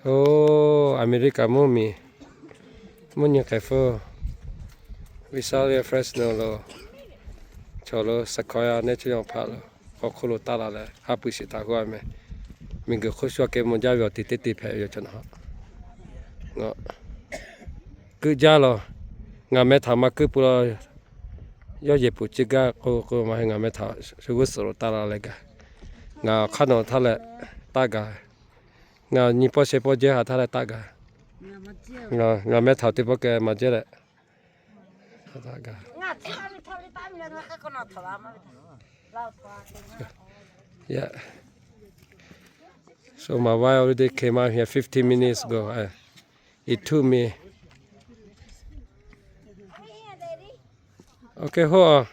Oˇ, America mvuhˇ miˬ, mvuhˇ nyi hk'e hpfuhˇ, Visalia, Fresno lo, chaw lo Sequoia nehˇ cuˇ yaw hpaˆ lo, k'awꞈ hk'oˆ lo taˆ la leh haˉ pui shiˍ htaꞈ huˉ a meh. Miˬguiˬ hk'oˆ shu aꞈ kehˬ mvuh jaˇ ve awˬ tiˍ teˇ te hpehꞈ ve yoˬ chaw na. Keu jaˇ lawˬ. Ngaˬ meh htaꞈ maˇ keu pui la. Yawˇ yehˬ pfuhˍ ciˇ gaˇ k'o k'o, maˇ heˆ, ngaˬ meh htaꞈ shu g'uˇ suhˍ lo taˆ la leh gaˬ. Ngaˬ awˬ hk'aˇ nawˬ htaˇ leh taˆ gaˬ. Ngaˬ nyi pawˆ shehˍ pawˆ jehˇ ha htaˇ leh taˆ gaˬ. Ngaˬ meh htaꞈ teˇ pawˆ kehˬ maˇ jehˇ leh, yeah. So my wife already came out here fifteen minutes ago. It took me. Okay, hold on.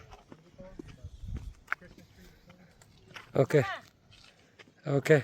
Okay. Okay.